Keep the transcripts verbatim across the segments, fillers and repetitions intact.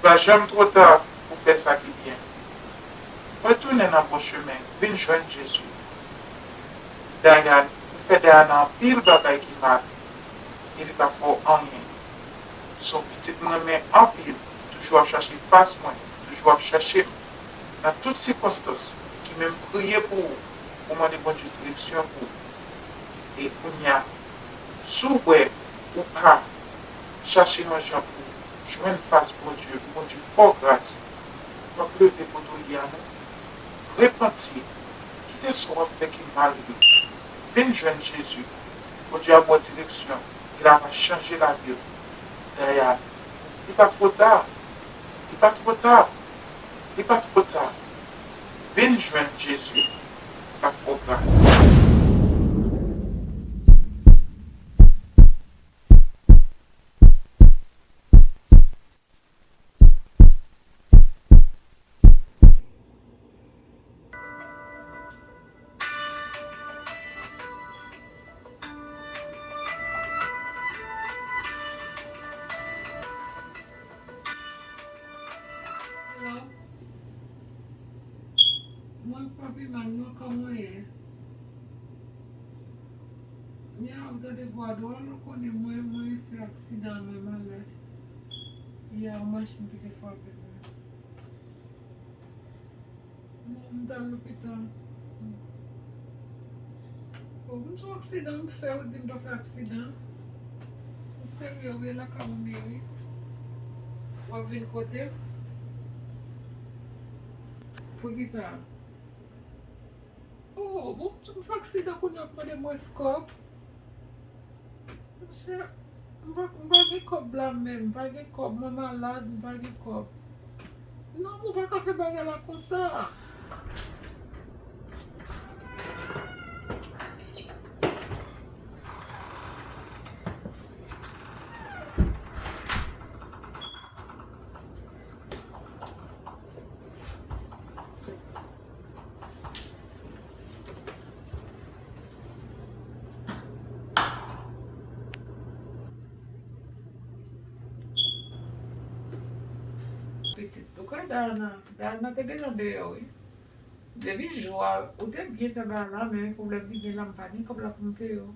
Pa janm twò ta pou fè sa ki byen. Retounen nan bon chemen, vin jwenn Jezi. Dayane, ou fè Dayana anpil bagay ki mal, e li pa fè w anyen. Se yon pitit m renmen anpil, toujou ap chache fas mwen, toujou ap chèche m nan tout sikonstans, e ki menm priye pou ou, pou mande Bondye direksyon pou ou. E kounye a, si w wè ou pa chache yon jan pou jwenn fas Bondye, pou Bondye fè w gras, w ap leve kote w ye a non. Repanti, kite sa w ap fè ki mal yo. Vin jwenn Jezi. Bondye ap ba w direksyon e l ap chanje lavi w. Dayane, li pa twò ta. Li pa twò ta. Li pa twò ta. Vin jwenn Jezi. L ap fè w gras. Hello. Mwen pa pi mal non, kòman w ye? Ya, ou tande vwa dwòl, ou konnen mwen, mwen fè aksidan, mwen malad. Ya, yon machin ki te frape mwen. Non, m t al lopital. Bon, m t yon aksidan m fè, ou di m pa fè aksidan. Ou serye, ou ye lakay ou m ye wi. W ap vin kote m? Poukisa? Oh, bon, m fè aksidan kounye a, ap mande mwens kòb. Monchè, m pa, m pa gen kòb la menm, m pa gen kòb, mwen malad, m pa gen kòb. Non, ou pa ka fè bagay la konsa. Pitit, ou kwè Dayana, Dayana te gentan deyò, wi. Depi jou a, ou te byen fè bagay la, men pwoblèm ki gen la, m pa gen kòb la pou m peye w.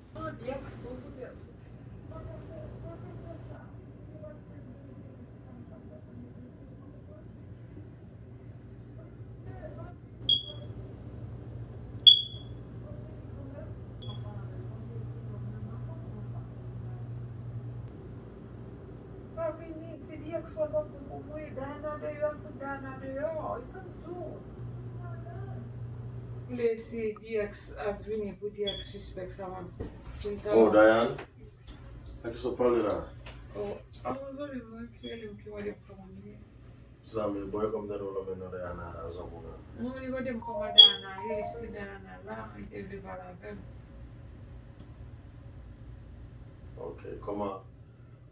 Pa vini, se D X wè pa pou pou mwen, Dayana deyò, fout Dayana deyò, e sa m di w. Lè se D X ap vini pou D X sispèk sa m ap di. Oh, Dayana? A kisa w pale la? Oh, a yon zanmi mwen ki rele m ki mande m kòman m ye. Zanmi, bon, e kòm tande w lanmen non Dayana a zanmi w la. Non, li mande m kòman Dayana ye, si Dayana la, li te vle pale avè m. Ok, kòman,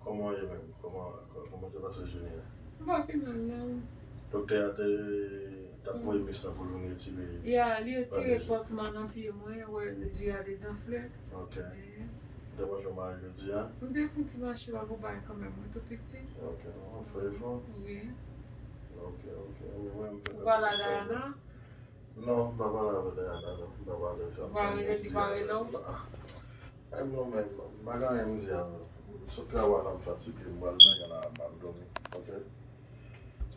kòman w ye menm? Kòman, kò-, kòman te pase jounen an? M pa pi mal non. Doktè a te, t ap voye mis lan pou l vin retire. Ya, li retire pansman nan pye mwen, wè, je a dezanfle. Ok. Ou te manje w manje jodi a? M te fè yon ti mache la pou bay kanmenm, mwen tou piti. Ok, w ap fè efò? Wi. Ok, ok. Mwen menm, m fè... Ou pale a Dayana? Non, m pa pale avè Dayana, non. M pa pale avè l. Ou pa rele l, li pa rele w? Ah. Ay, non, men, m pa gen anyen m di a, non. M sot travay la, m fatige, m pral nan kay la, m al dòmi, ok?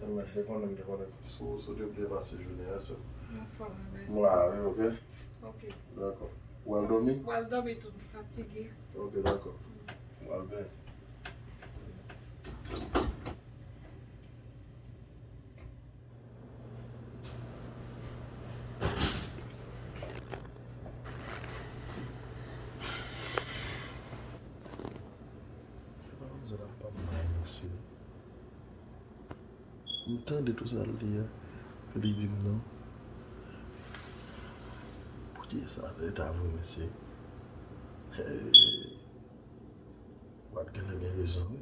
Anmwey, e konnen m te konnen si w, si w te byen pase jounen an, se... Anfòm, mèsi. M la, wi, ok? Ok. Dakò. Ou al dòmi? M al dòmi tou, m fatige. Ok, dakò. M al byen. Epa manmzèl ap pa bay mesye. M tande tout sa l di a, li di m non. Podyè sa rèd avwe mesye. Hey. Wat genlè gen rezon wi.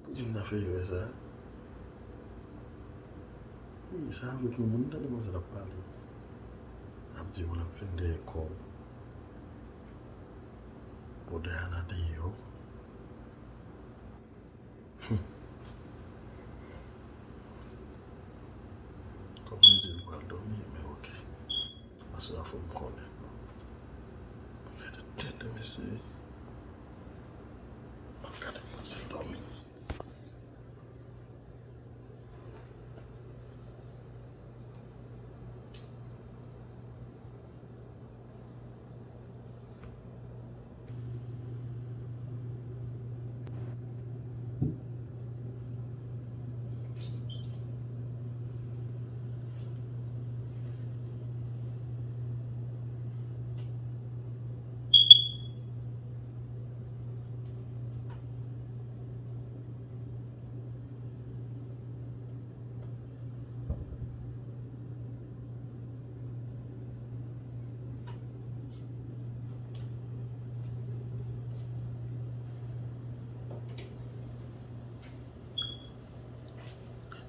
Podyè m ta fè erè sa. Wi, sa avèk yon moun, tande manzè l ap pale. L ap di w l ap vin dèyè kò w. Pou Dayana deyò. Kòm li di l pral dòmi, men oke. Aswè a fò m konnen. Fè de tenten, mesye. M ap gade m si l dòmi.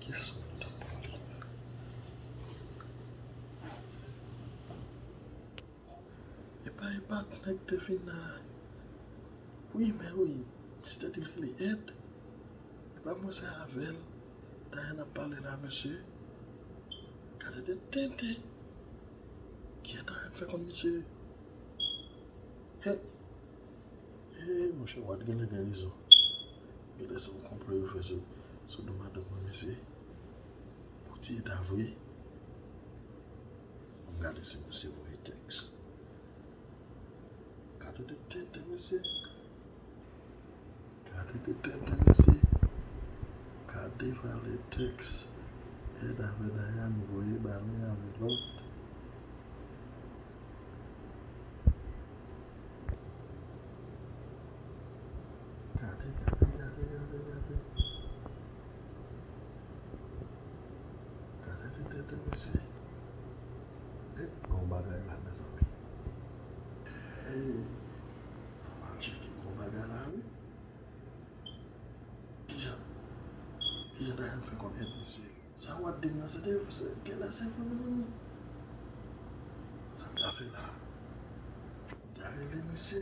Kiyès moun t ap pale? Epa, epa, nèg te fin la. Wi, men wi, misye te di l rele Èd. Epa mwen se avè l Dayan ap pale la, mesye. Gade de tenten. Kiyès Dayan fè konn misye? He. He, monchè, w a t genlè gen rezon. Genlè se yon konplo yo fè sou, sou do madanm mwen, mesye. Pou tiye ta vre. Ann gade si misye voye tèks. Gade de tenten, mesye. Gade de tenten, mesye. Gade valè tèks Èd avè Dayan voye ba l youn avè lòt. Gade, gade, gade, gade, gade. Gade de tenten, mesye. E, gon bagay la, mezanmi. E, fò m al tcheke gon bagay la, wi. Kijan, kijan Dayan fè konn Èd, mesye? Sa w ap di m nan, se te, se, genlè se vre, mezanmi. Sa m ta fè la? M ta rele misye?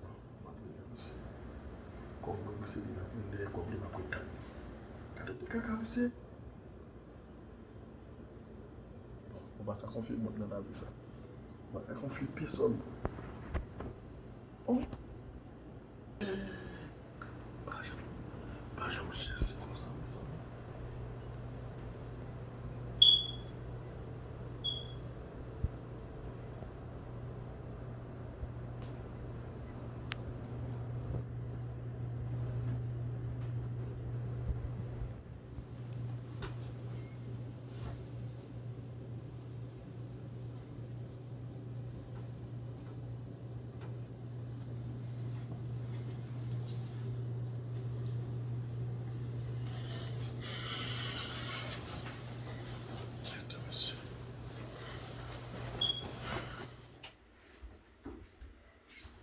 Non, m ap rele misye. Kòm mwen, misye di l ap mennen dèyè kòb li, m ap ret tann li. Gade de kaka, mesye. Bon, ou pa ka konfye moun nan lavi sa. Ou pa ka konfye pèsonn. Oh. Pa janm, pa janm chèche konsa, mezanmi.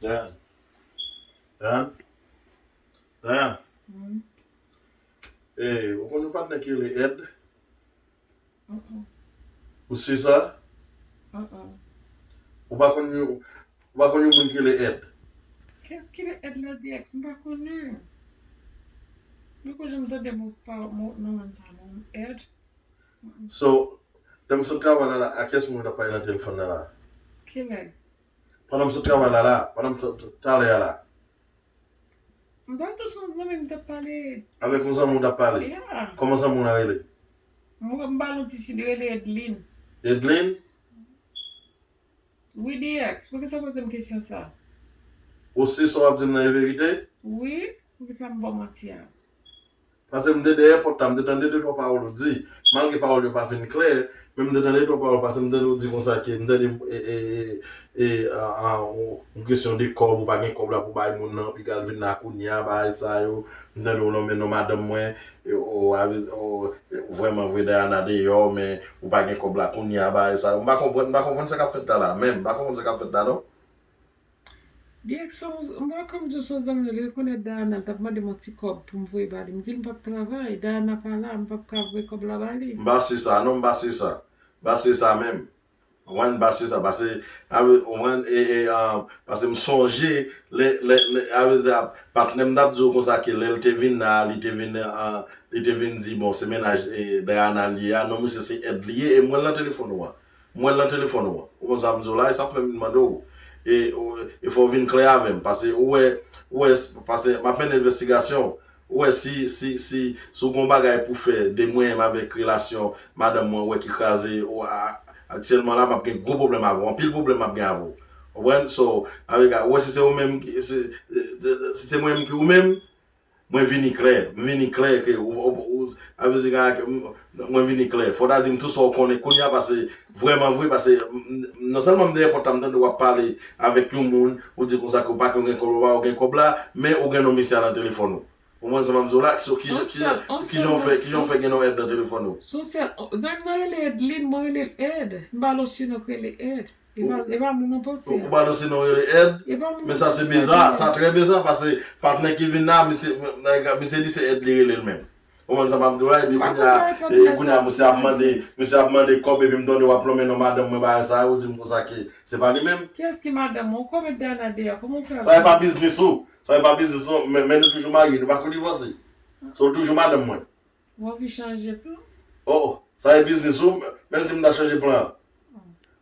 Dayan. Dayan. Dayan. Hmm. Eh, ou konn yon patnè ki rele Èd? Mm-mm. Ou si sa? Mm-mm. Ou pa konn yon, ou pa konn yon moun ki rele Èd? Kiyès ki rele Èd la, D X? M pa konnen. Mwen pa janm tande non sa, non, non, sa, non, Èd. Mm-mm. So, lè m sot travay la, la, a kiyès moun w t ap pale nan telefòn nan la? Kilè? Pandan m sot travay la, la, pandan m sot talè a la. M pa tou se yon zanmi m t ap pale. Avèk yon zanmi w t ap pale? Yeah. Kòman zanmi w la rele? M, m pale yon ti fi, li rele Edlin. Edlin? Wi, D X, poukisa w poze m kesyon sa? Ou si sa w ap di m nan e verite? Wi, poukisa m ba w manti a? Paske m te dèyè pòt la, m te tande de twa pawòl ou di. Malgre pawòl yo pa vin klè, men m te tande de twa pawòl, paske m tande ou di konsa ke m tande, e, e, e, e, a, a, ou, ou kesyon de kòb, ou pa gen kòb la pou bay moun nan, piga l vin la kounye a, bagay sa yo. M tande ou lonmen non madanm mwen, e, ou, avi-, ou, e, vrèman vre Dayana deyò, men ou pa gen kòb la kounye a, bagay sa yo. M pa konprann, m pa konprann sa k ap fèt la la, menm, m pa konprann sa k ap fèt la, non. Direksyon, m pa konn di w se zanmi l, li rekonèt Dayana, l t ap mande m yon ti kòb pou m voye ba li. M di l m p ap travay, Dayana pa la, m p ap ka voye kòb la ba li. M pa si sa, non, m pa si sa. M pa si sa menm. M Ou konprann? Pase sa, pase, a vle, ou konprann? E, e, ah, pase m sonje, lè, lè, lè, a vle di, patnè m t ap di w konsa ke lè l te vin la, li te vin, ah, li te vin di, bon, se mennaj, e, Diana li ye a, non, mesye, se èd li ye, e m wè l nan telefòn ou a. M wè l nan telefòn ou a. Ou konn sa m di w la, e sa fè m vin mande w. E, ou, e fò w vin klè avè m, pase ou wè, ou wè, pase m ap mennen envestigasyon. Ou wè, si, si, si, si w gen yon bagay pou fè de mwen menm avèk relasyon madanm mwen, ou wè ki kraze, ou, a, aktyèlman la, m ap gen gwo pwoblèm avè w, anpil pwoblèm m ap gen avè w. Ou konprann? So, avèk, ou wè, si se ou menm ki, si, si, si se mwen menm ki ou menm, mwen vini klè, m vini klè ke ou, ou, ou, a vle di, mwen vini klè. Fò w ta di m tout sa w konnen kounye a, pase vrèman vre, pase, m, m, non sèlman m dèyè pòt la, m tande w ap pale avèk yon moun, ou di konsa ke w pa gen, gen kòb la, ou gen kòb la, men ou gen non misye a nan telefòn ou. Ou konprann sa m ap di w la? So, kijan, kijan, kijan w fè, kijan w fè gen non èd nan telefòn ou? Son sèl, zanmi m nan rele Edline, mwen rele l Ed. M pa lòt sinon k rele Ed. E pa, e pa moun ou panse a. Ou pa lòt sinon rele Ed? E pa moun ou panse a. Men sa se biza, sa trè biza, pase patnè ki vin la, misye, misye di se Ed li rele l menm. Ou konprann sa m ap di w la, epi kounye a, e, kounye a, misye ap mande, misye ap mande kòb, epi m tande w ap lonmen non madanm mwen, bagay sa, ou di m konsa ke se pa li menm. Kiyès ki madanm ou? Ou konn met Diana deyò, kòman w fè? Sa e pa biznis ou. Sa e pa biznis ou, men, men nou toujou marye, nou pa ko divòse. So, ou toujou madanm mwen. Ou anvi chanje plan? Oh, oh, sa e biznis ou, menm si m ta chanje plan.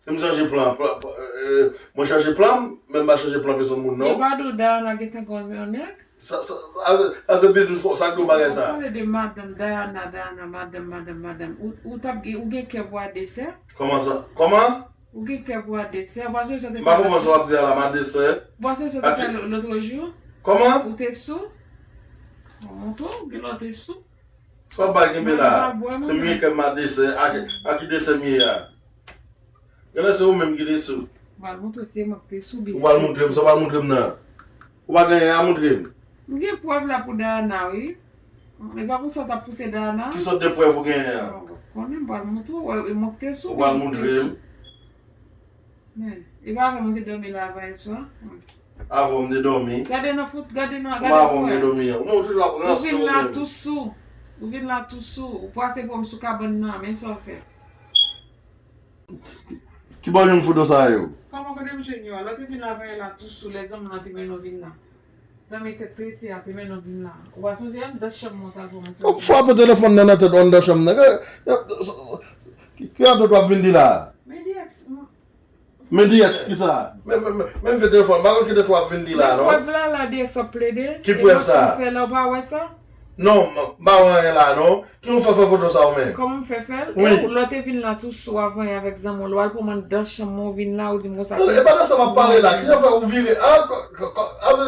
Si m chanje plan, plan, plan, eh, mwen chanje plan m, men m pa chanje plan pèsonn moun, non. Yo pa di w Diana gentan gen yon nèg? Sa, sa, sa, sa se biznis pou, sa k di w bagay sa? Ou pale de madanm, Diana, Diana, madanm, madanm, madanm. Ou, ou t ap gen, ou gen kè pou advèsè? Kòman sa? Kòman? Ou gen kè pou advèsè? Ou pa sonje sa te fè lòt jou? M pa konprann sa w ap di a la, m advèsè. Ou pa sonje sa te fè lòt jou? Kòman? Ou te sou? Mwen montre w, gen lè w te sou. Sa w bay kenbe la? Se m gen kè m a desè. A ki, a ki desè m ye a? Genlè se ou menm ki te sou. M pral montre se mwen ki te sou biznis. Ou pral montre m, sa w pral montre m nan? Ou pa gen anyen a montre m? M gen prèv la pou Diana, wi. E pa konsa w t ap pouse Diana? Ki sòt de prèv ou genyen an? Bon, konnen m pral montre w, e mwen ki te sou. Ou pral montre m? Men, e pa avè m ou te dòmi la avan yè swa? Avan m te dòmi? Gade nan foto, gade nan, gade nan foto. Kòman avan m te dòmi an? Ou toujou ap ranse ou menm. Ou vin la tou sou. Ou vin la tou sou. Ou pase pran m sou kabann nan, men sa w fè. Ki bò w jwenn foto sa yo? Kòman kote m jwenn yo a? Lè w te vin la avan yè la tou sou, lè zanmi w lan te mennen w vin la. Zanmi tèt trese a te mennen w vin la. Ou pa sonje anndan chanm mwen w t al pran mwen. Ou frape telefòn nan nan tèt ou anndan chanm nan. Ki, ki, ki anndan w ap vin di la? Men di èks, m- Men di èks kisa? Men, men, men, men vye telefòn, m pa konn ki de twa ap vin di la, non. Gen prèv la, la, di èks w ap plede. Ki prèv sa? E lòt sa w fè la, ou pa wè sa? Non, m, m pa wè anyen la, non. Ki ou fè fè foto sa ou menm? Kòman m fè fè l? Wi. E ou, lè w te vin la tou sou avan yè avèk zanmi w, lè w al pran mwen anndan chanm mwen, ou vin la, ou di m konsa. E pa de sa m ap pale la. Kijan fè ou vire? Ah, kò, kò, kò, avè,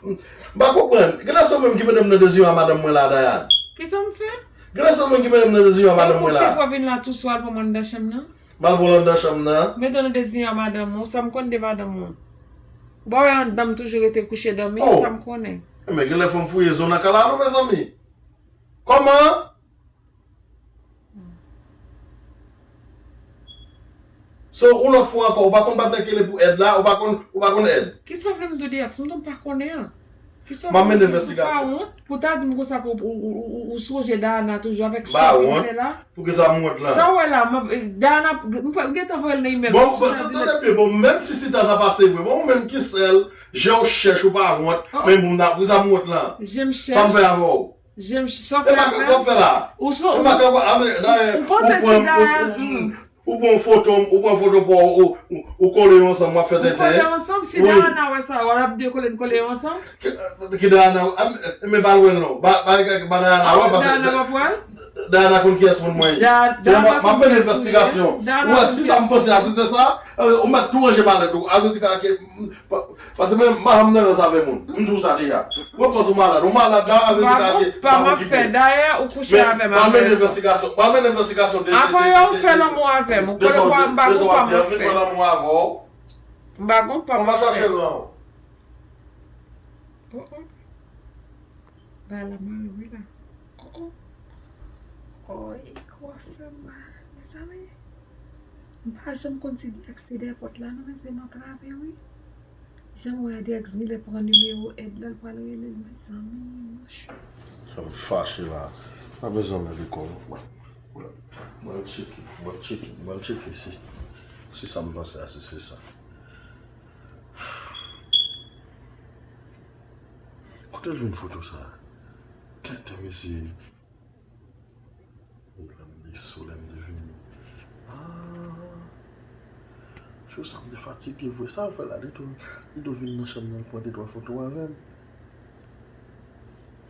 m pa konprann. Genlè se ou menm ki mete m nan dezirè a madanm mwen la, Dayane. Kisa m fè? Genlè se ou menm ki mete m nan dezirè a madanm mwen la. Ou te fè vin la tou sou al pran mwen anndan chanm nan? M al pran l anndan chanm nan. Mete w nan dezirè a madanm ou, sa m konn de madanm ou? Ou pa wè anndan m toujou rete kouche dòmi, sa m konnen. Enben, genlè fò m fouye zo nan kay la non, mezanmi. Kòman? So, yon lòt fwa ankò, ou pa konn patnè ki rele pou èd la, ou pa konn, ou pa konn èd. Kisa w vle m di w di èks? M di w m pa konnen an. M ap mennen envestigasyon. Ou pa wont pou ta di m konsa ke ou, ou, ou, ou, ou sonje Dayana toujou avèk sa w vin fè la? Poukisa m wont lan? Sa w wè la, m ap, Dayana, m gentan voye l nan imèl. Bon, bon, tande byen, bon, menm si sitwasyon sa pase vre, bon, ou menm ki sèl, je w chèch, ou pa wont, men pou m ta, poukisa m wont lan? Je m chèch. Sa m fè avè w? Je m chèch, sa w fè avè m? E pa, sa w fè la? Ou so, ou pa kapab, avè, dayè, ou pran, ou, ou, ou pran foto, ou pran foto pa w, ou, ou, ou kole yo ansanm, w ap fè tenten. Ou kole yo ansanm, si Dayana wè sa, w ap dekole n kole yo ansanm? Ki, ki Dayana, ah, men ba l wè l non. Ba, ba, ba Dayana wè, paske Dayana p ap wè l? Dayana konn kiyès moun mwen ye. Se m ap mennen envestigasyon. Ou wè, si sa m panse a, si se sa, ou mèt tou ranje malèt ou. Avè di ka ke, paske mwen, m pa janm nan rans avè moun. M di w sa deja. Mwen panse ou malad. Ou malad la, avè di ka ke, m pa okipe w. Dayè, ou kouche avè m. Mwen mennen envestigasyon. Mwen mennen envestigasyon de, de, de, de, de, de sa w ap di a, m pa konn pa m ap fè. M pa chache ran w. Oh, oh. Bagay la mare wi la. Oh, oh. Oh, e kwafè m mare, mezanmi. M pa janm konn si Diex te dèyè pòt la non, men se m antrave wi. Jan m wè a, Diex genlè pran nimewo èd la, l pral rele l, mezanmi, monchè. Sa m fache la. Pa bezwen mèt lekòl. Mwen, mwen tcheke, mwen tcheke, mwen tcheke si. Se sa m panse a, se, se sa. Kote l jwenn foto sa a? Tenten, mesye. Lè m te sou, lè m te vini. Ah! Jou sa m te fatige vre. Sa w fè la? Li tou, li tou vin nan chanm nan, l pran de twa foto avè m.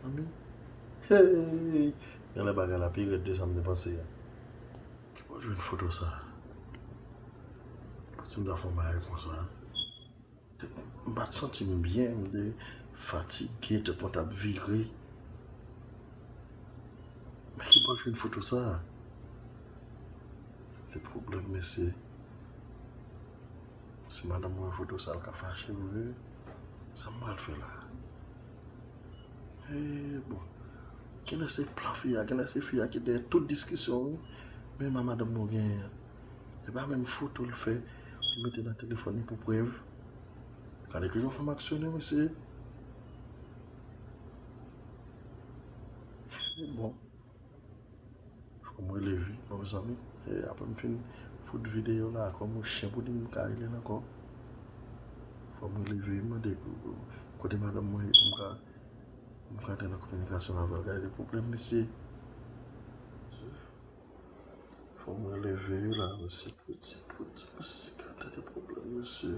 Zanmi. Hey! Genlè bagay la pi rèd de sa m te panse a. Ki bò l jwenn foto sa a? Pou ti m ta fè yon bagay konsa. M pa t santi m byen, m te fatige, tèt mwen t ap vire. Men ki bò l jwenn foto sa a? Se pwoblèm, mesye. Si madanm mwen wè foto sa, l ka fache vre. Sa m pral fè la? E bon. Genlè se plan fi a, genlè se fi a ki dèyè tout diskisyon, wi. Men ma madanm nou genyen an. E pa menm foto l fè, li mete nan telefòn li pou prèv. Gade kijan fanm aksyonè, mesye. Bon. Fò mwen leve, non, mezanmi. E apre m fin fout videyo la, kòm yon chen pou di m ka rele l ankò. Fò mwen leve, mande kote madanm mwen, m ka, m ka antre nan kominikasyon avè l. Gade de pwoblèm, mesye. Fò mwen leve la, mesye, piti, piti, mesye, gade de pwoblèm, mesye.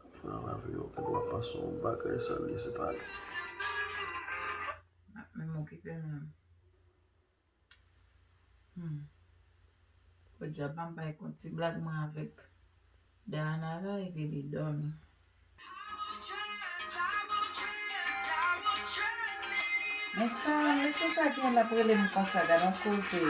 Sa fè nan lavi yo, gen dwa panse yon bagay sa l ye, se pa li. M ap menm okipe m menm. Hmm. Podyab, m ap bay kont ti blag mwen avèk Dayana la, epi li dòmi. Men sa, mesye sa gen l ap rele m konsa, gad yon koze.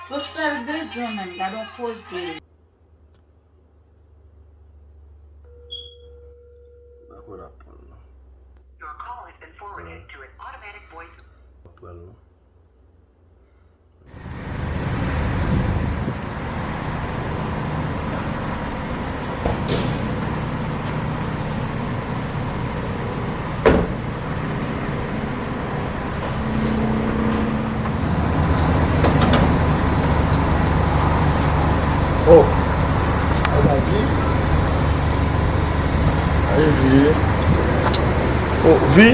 Pou sa l bezwen menm, gad yon koze. M pa kwè l ap pran l non. Your call has been forwarded to an automatic voice. L ap pran l non. Oh, ala Vi. Ay, Vi. Oh, Vi.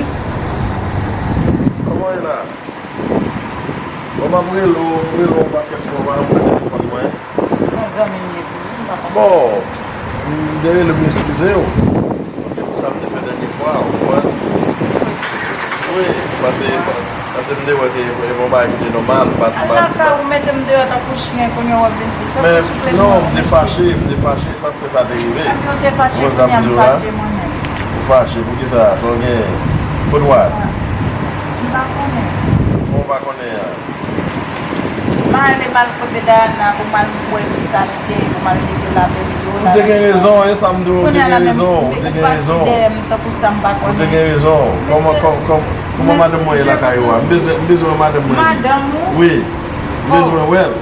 Kòman w ye la? Bon, m ap rele w, m rele w yon pakèt fwa, w pa rann mwen telefòn mwen. Yon zanmi m ye tou, m pa konn. Bon, m te rele m eskize w. Depi sa m te fè dènye fwa, ou konprann? Wi, paske, paske m te wè ke e pa yon bagay ki te nòmal, m pa t, m pa t. Al lakay ou mete m deyò tankou chen, kounye a w ap vin di, tankou souple. Men non, m te fache, m te fache, sa fè sa te rive. Epi ou te fache, kounye a m fache mwen menm. Ou fache, poukisa? Sa w genyen? Fout wad. M pa konnen. Bon, ou pa konnen an. M ale m al kote Dayana pou m al wè kisa l gen, pou m al mete l avè l. Ou te gen rezon, e sa m di w, ou te gen rezon, ou te gen rezon. Ou te gen rezon. Kòman, kòm, kòm, kòman madanm mwen ye lakay ou a? M bezwen, m bezwen wè madanm mwen. Madanm ou? Wi. M bezwen wè l.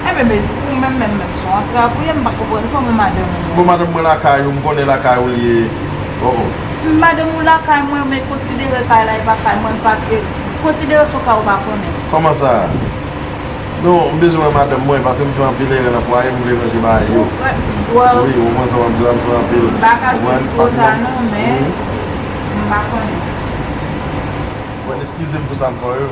Enben, men, ou menm, menm, menm, se yon antrav ou ye, m pa konprann kòman madanm ou. Bon, madanm mwen lakay ou, m konnen lakay ou li ye. Oh, oh. Madanm ou lakay mwen, men konsidere kay la, e pa kay mwen, paske konsidere se yon kay ou pa konnen. Kòman sa? Non, m bezwen wè madanm mwen, paske m fè anpil erè nan fwaye, m vle ranje bagay yo. Ou fè, wi, ou mwen se yon anpil, m fè anpil. M pa ka di w twò sa non, men m pa konnen. Bon, eskize m pou sa m fè yo.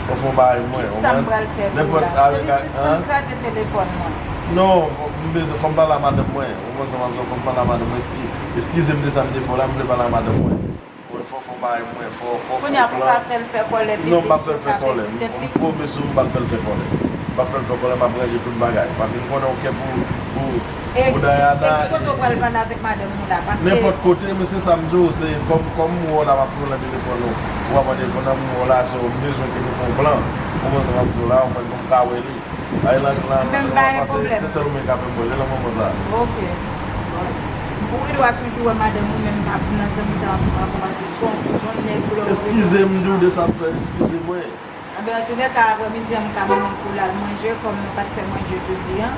Fò w fè yon bagay mwen, ou konprann? Kisa m pral fè pou w la? Depi sispann kraze telefòn mwen. Non, m bezwen, fò m pale a madanm mwen. Ou konprann sa m ap di w, fò m pale a madanm mwen. Eski-, eskize m de sa m te fè w la, m vle pale a madanm mwen. Bon, fò w fè yon bagay mwen, fò, fò w fè yon plan. Kounye a pou w ka fè l fè kòlè, bebe. Non, m p ap fè l fè kòlè. M pwomete w, m p ap fè l fè kòlè. M p ap fè l fè kòlè, m ap ranje tout bagay. Paske m konnen w kè pou, pou, pou Dayana. E ki kote w pral pale avèk madanm ou la? Paske nenpòt kote, men se sa m di w, se kòm, kòm m wè w la, m ap pran nan telefòn ou. Ou pa pran telefòn nan, m wè w la, so, m bezwen ke nou fè yon plan. Ou konprann sa m ap di w la, ou konprann, pou m ka wè li. Ay, la, la, la, la, se sèl ou menm ka fè m wè l, e nan moman sa. Ok. Bon. Ou gen dwa toujou wè madanm ou, men m pa pou nan zanmi ta ansanm avè w, paske se yon, se yon nèg lòv. Eskize m, m di w de sa m fè, eskize mwen. Enben, antoulèka, aprèmidi a, m ka ban mwen kou l al manje, kòm nou pa t fè manje jodi a.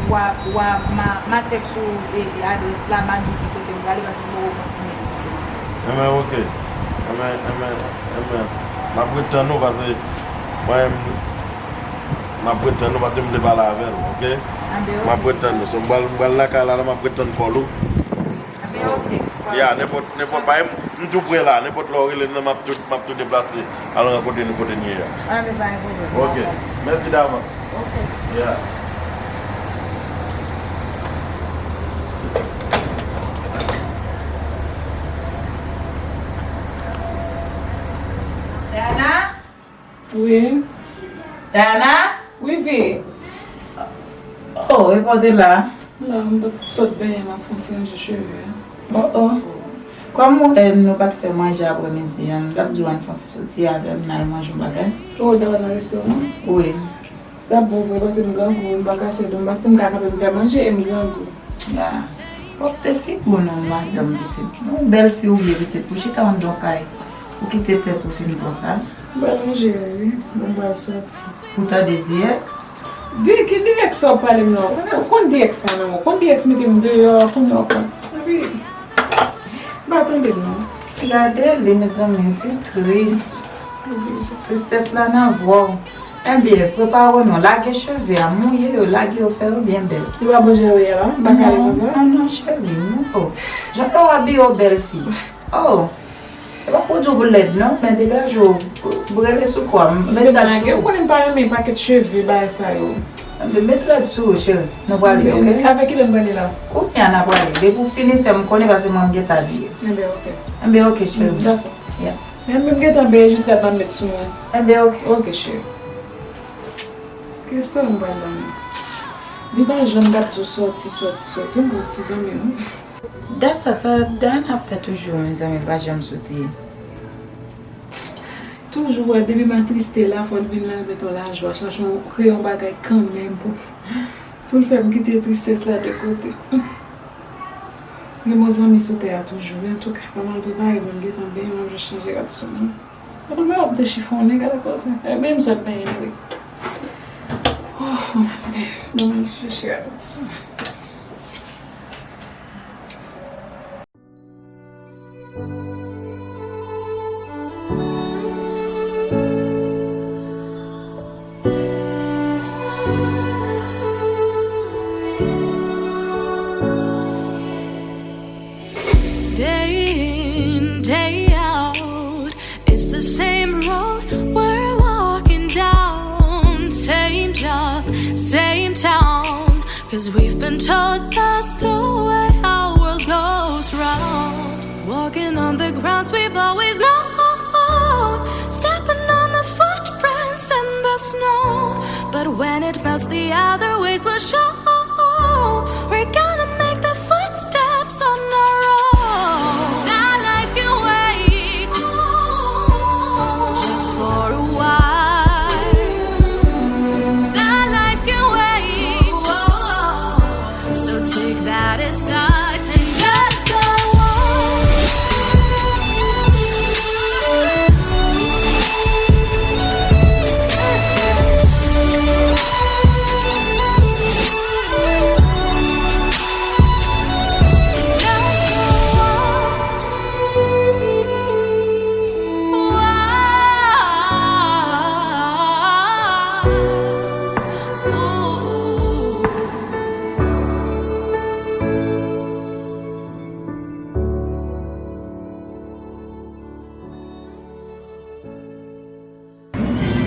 W a, w a, ma, ma tèks ou, e, e adrès la, ma di w ki kote m prale, paske m poko konfime ki kote. Enben, oke. Enben, enben, enben, m ap ret tann ou, paske mwen menm, m ap ret tann ou, paske m te pale avè l, oke? Enben, oke. M ap ret tann ou. So, m pral, m pral lakay la, la, m ap ret tann kòl ou. Enben, oke. Ya, nenpòt, nenpòt, pa, m, m tou pre la. Nenpòt lè w rele m nan, m ap tou, m ap tou deplase al nan kote nou, kote n ye a. Enben, pa gen pwoblèm. Oke. Mèsi davans. Oke. Ya. Dana? Wi. Dana? Wi, fi. Oh, e pa w te la? Non, m t ap sot benyen, m ap fè yon ti ranje cheve a. Oh, oh. Kòm ou wè nou pa t fè manje aprèmidi a, m t ap di w ann fè yon ti soti avè m, n al manje yon bagay. Ou wè w t ap nan restoran? Wi. T ap bon vre, paske m grangou, m pa kache di w, m pa si m ka kanpe m fè manje e m grangou. Ya. W ap te figi w non, madanm pitit. Yon bèl fi ou ye pitit, pou chita anndan yon kay. Ou kite tèt ou fin konsa. M pral ranje, wi. Mwen pral soti. Ou tande D X? Di, ki D X sa w ap pale m nan? Ou konn D X pa nan men w. Konn D X mete m deyò, kounye a w ap pale. Epi, m pa tande l non. Gade li, mezanmi, ti tris. Tristès la nan vwa w. Ebyen, prepare w non, lage cheve a, mouye yo, lage yo, fè yo byen bèl. Li pa bon jan w ye la, m pa ka ale konsa. Non, non, non, cheri, non. Oh. Jan w abiye w bèl fi. Oh. E pa pou di w pou lèd non, men degaje w, rele sou kò a, met rad sou ou. Ou konnen m pa renmen pakèt cheve, bagay sa yo. Met rad sou ou, cheri. Nou prale, oke? Avèk kilè m prale la? Kounye a n a prale. Depi w fini fè m konnen, paske mwen m gentan abiye. Enben, oke. Enben, oke, cheri. Dakò. Ya. Enben, m gentan benyen jiska tan m met sou mwen. Enben, oke. Oke, cheri. Ki restoran m pral la menm? Li pa janm t ap di w sòti, sòti, sòti. M bon ti zanmi m. Dat sa, sa Dana ap fè toujou, mezanmi, l pa janm soti. Toujou wè, depi m atriste la, fò l vin la, l met yon lajwa, chache yon, kreye yon bagay kanmenm pou, pou l fè m kite tristès la de kote. Gen bon zanmi sou tè a toujou, wi, antouka, pandan l prepare, mwen m gentan benyen, m ap jis chanje rad sou mwen. Gade men w ap dechifonnen, gade koze. E menm sot benyen wi. Oh, mwen menm, ok. Mwen menm, chèche gade sou. Day in, day out, it's the same road we're walking down, same job, same town. 'Cause we've been told that's the way our world goes round. Walking on the grounds we've always known, stepping on the footprints in the snow. But when it melts, the other ways will show. We're gonna make the footsteps on our own. That life can wait, just for a while. That life can wait. So take that aside and just go on.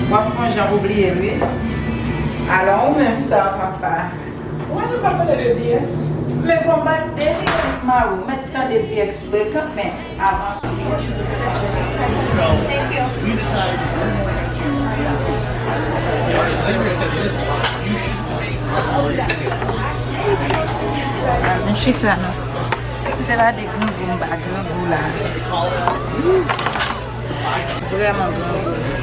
W ap fè yon jan pou bliye l, wi. Alò, ou menm, sa, papa? Ou pa janm pa pale de D X. Men bon, m pa delire avèk mari w. Mèt tande D X frekan, men avan. Thank you. Al, nou chita, non. Si se pa de grangou, m pa grangou la. Vrèman grangou.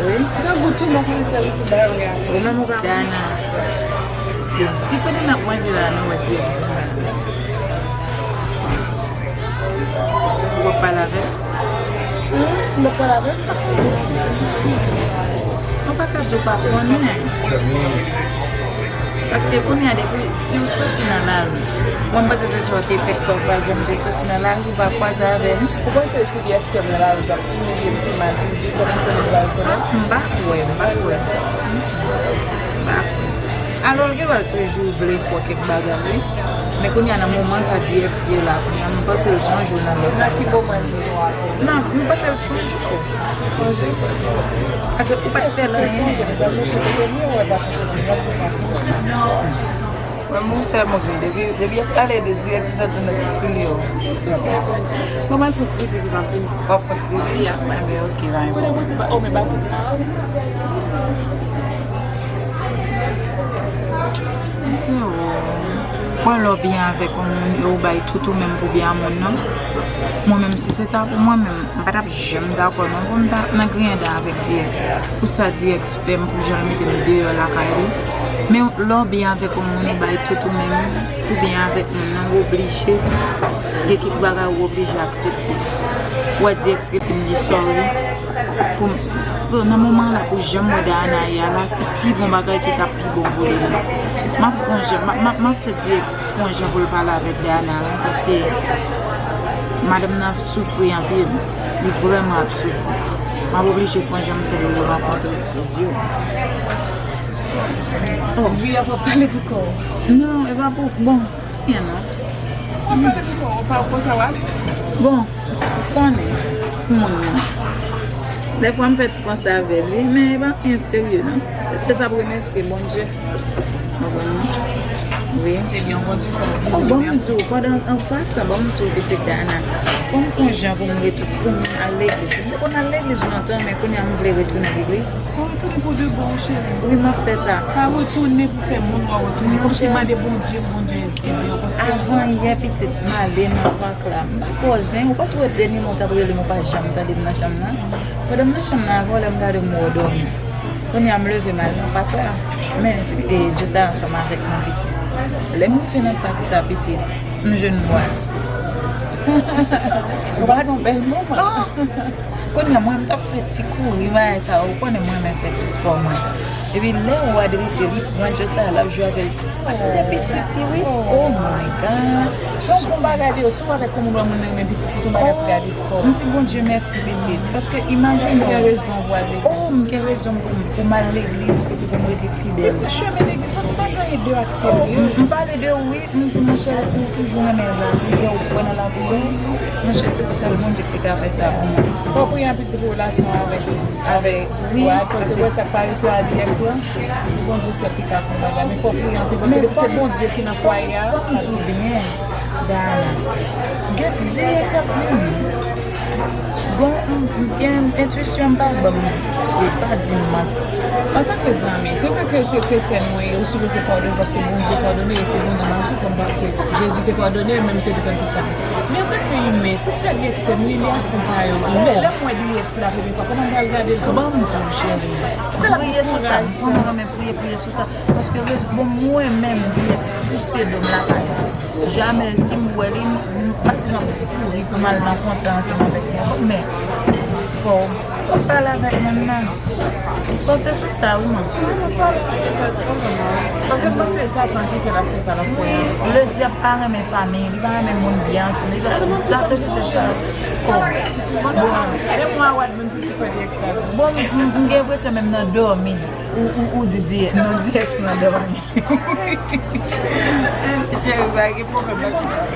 Wi. Grangou tou, mwen konnen sèvis ou bay, ou gen. Ou menm ou ka Dana. Si kote n ap manje la, nou wè ki. Ou ap pale avè l? Wi, si m ap pale avè l, m pa konnen. Mwen pa ka di w pa konnen. Paske kounye a depi, si w soti nan lari, mwen m panse se sa w te fèt fè, w pa janm te soti nan lari, ou pa kwaze avè m. Ou panse si D X fè m nan lari, l t ap imilye m pi mal toujou, kòmanse nan lari kounye a? M pa kwè, m pa kwè. M pa kwè. Alò, l gen dwa toujou vle fè w kèk bagay, wi. Men kounye a, nan moman sa, D X ye la, kounye a, m panse l chanje w nan lè sa. Nan ki moman l vin w apèl? Non, m panse l chanje w. Chanje? Paske ou pa t fè l anyen. Chanje, m pa chèche kote m ye, ou wè pa chèche kote m ye, m pa chanje. Mwen, mwen fè move. Depi, depi y ap pale de D X, m santi m nan ti soulye w. Mwen, mwen fè ti pipi, m ap vin. W ap fè ti pipi? Wi, ap mwen, men ok, la, bon. Kote posib, oh, men pa tout. Se ou. Wè lè w byen avèk yon moun e ou bay tout ou menm pou byen a moun nan. Mwen menm, si se ta pou mwen menm, m pa t ap janm dakò non pou m ta nan griyen dan avèk D X. Pou sa D X fè m, pou jan l mete m deyò lakay li. Men lè w byen avèk yon moun, ou bay tout ou menm pou byen avèk moun nan, ou oblije gen kèk bagay ou oblije aksepte. Ou wè D X rete m di sorry. Pou m, nan moman la pou jan m wè Dayana ye a la, se pi bon bagay ki t ap pi bon pou li la. M ap fè yon jan, m ap, m ap, m ap fè dirèk fè yon jan pou l pale avèk Dayana, wi, paske madanm nan ap soufri anpil. Li vrèman ap soufri. M ap oblije fè yon jan m fè l rankontre. Oh. Vye ap pale pou kò w. Non, e pa pou, bon, anyen non. Ou ap pale pou kò w, ou pa konsa w ap. Bon, ou konnen, moun nan. Dèfwa m fè ti panse avè li, men e pa anyen serye non. Jis ap remèsye Bondye. Ou konprann? Wi. Se byen Bondye sa. Oh, ban m di w, pandan an pasan, ban m di w, pitit Dayana, fò m fè yon jan pou m retounen, pou m al legliz. M te konn al legliz lontan, men kounye a m vle retounen legliz. Ou retounen pou de bon, cheri. Wi, m ap fè sa. Pa retounen pou fè moun wè w retounen. Kòmsi mande Bondye, Bondye ede w, paske avan yè, pitit, m ale nan pak la. M pa kozen, ou pa t wè dènye mwa w t ap rele m, ou pa janm tande m nan chanm nan. Pandan m nan chanm nan, avè w lè m gade w, m wè w dòmi. Kounye a, m leve m al nan pak la. Men, ti, e, Djousa ansanm avèk mwen, pitit. Lè m rive nan pak sa, pitit, m jwenn bwa. Ou pase yon bèl moman. Oh! Kounye a, mwen, m t ap fè ti kouri, bagay sa, ou konnen mwen renmen fè ti spò mwen. Epi lè Wad rive, li pran Djousa, l ap jwe avè l. Pati se pitit li, wi. Oh my God. Se yon bon bagay, yo, si w avèk yon moun, wè moun nan renmen pitit li, se yon bagay pou gade fò. M di Bondye mèsi, pitit. Paske imajine w. Ou gen rezon pou al legliz. Oh, m gen rezon pou m, pou m al legliz, pou, pou m rete fidèl. Epi chemen legliz, paske pa gen anyen de ak serye. M, m pale de wi, m di monchè, ou toujou renmen lapriyè, ou kwè nan lapriyè. Monchè, se sèl Bondye ki te ka fè sa pou mwen, pitit. Fò w priye anpil pou relasyon avèk, avèk Wad, paske wè sa k pase a D X la. Bondye sèl ki ka fè bagay, men fò w priye anpil, paske depi se Bondye ki nan fwaye a. Fò m di w byen, Dayana. Gen, D X ap vini. Bon, m, m gen entwisyon m pa ban m, e pa di m manti. Antanke zanmi, se vre ke se kretyèn mwen ye, ou sipoze padone, paske Bondye padone, e se Bondye m ap di, kòm se Jezi te padone, menm si yo te fè tout sa. Men antanke imen, tout sa D X fè m, imilyasyon sa yo, men lè m wè D X pou la premyè fwa, kòman m pral gade l, kòman m di w, cheri? Priye sou sa, m renmen priye, priye sou sa. Paske rezon, bon, mwen menm, D X pouse do m lakay li. Jamè, si m wè li, m, m pa di m ap kouri pou m al nan kontan ansanm avèk li ankò, men fò w pale avèk moun nan. Panse sou sa, wi, man. Paske m panse se Satan ki fè l ap fè sa l ap fè a. Ledyab pa renmen fanmi, li pa renmen moun byen ansanm. Li pa, Satan ki chèche al kò. Bon. Bon, m, m, m gen enpresyon menm nan dòmi. Ou, ou, ou di, di, nou di èks nan dòmi. Cheri, pa gen pwoblèm, pa gen pwoblèm.